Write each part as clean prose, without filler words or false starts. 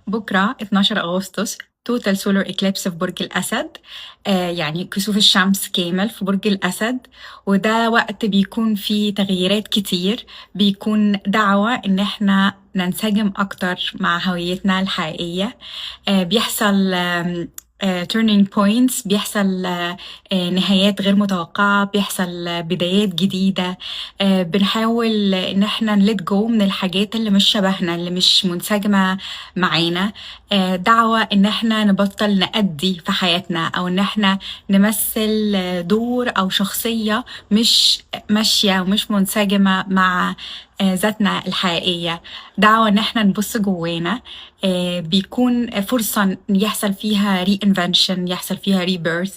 بكرة 12 أغسطس total solar eclipse في برج الأسد، يعني كسوف الشمس كامل في برج الأسد، وده وقت بيكون فيه تغييرات كتير، بيكون دعوة إن احنا ننسجم أكتر مع هويتنا الحقيقية. بيحصل turning points، بيحصل نهايات غير متوقعة، بيحصل بدايات جديدة. بنحاول إن احنا ن let go من الحاجات اللي مش شبهنا، اللي مش منسجمة معانا. دعوة إن احنا نبطل نأدي في حياتنا، أو إن احنا نمثل دور أو شخصية مش ماشية ومش منسجمة مع ذاتنا الحقيقية. دعوة إن احنا نبص جوانا. بيكون فرصة يحصل فيها reinvention، يحصل فيها rebirth.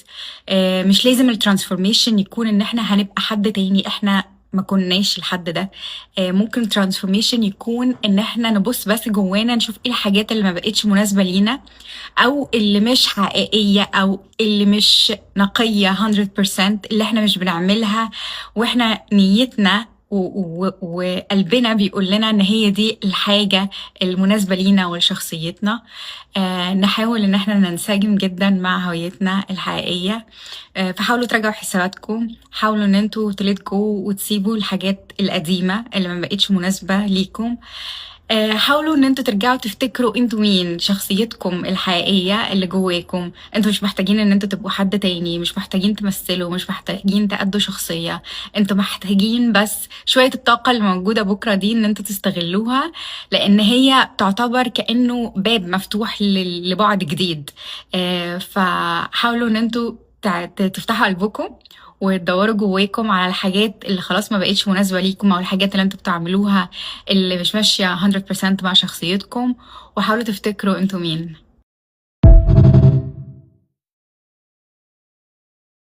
مش لازم ال transformation يكون إن احنا هنبقى حد تاني احنا ما كناش الحد ده. ممكن transformation يكون ان احنا نبص بس جوانا، نشوف ايه الحاجات اللي ما بقتش مناسبة لينا، او اللي مش حقيقية، او اللي مش نقية 100%، اللي احنا مش بنعملها واحنا نيتنا وقلبنا بيقول لنا ان هي دي الحاجة المناسبة لينا ولشخصيتنا. نحاول ان احنا ننسجم جدا مع هويتنا الحقيقية. فحاولوا تراجعوا حساباتكم، حاولوا ان انتوا ت let go وتسيبوا الحاجات القديمة اللي ما بقتش مناسبة ليكم. حاولوا ان انتوا ترجعوا تفتكروا انتوا مين، شخصيتكم الحقيقية اللي جواكم. انتوا مش محتاجين ان انتوا تبقوا حد تاني، مش محتاجين تمثلوا، مش محتاجين تأدوا شخصية. انتوا محتاجين بس شوية الطاقة اللي موجودة بكرة دي ان انتوا تستغلوها، لان هي تعتبر كأنه باب مفتوح لبعد جديد. فحاولوا ان انتوا تفتحوا قلبكم وتدوروا جواكم على الحاجات اللي خلاص ما بقتش مناسبة ليكم، او الحاجات اللي انتوا بتعملوها اللي مش ماشية 100% مع شخصيتكم، وحاولوا تفتكروا انتوا مين.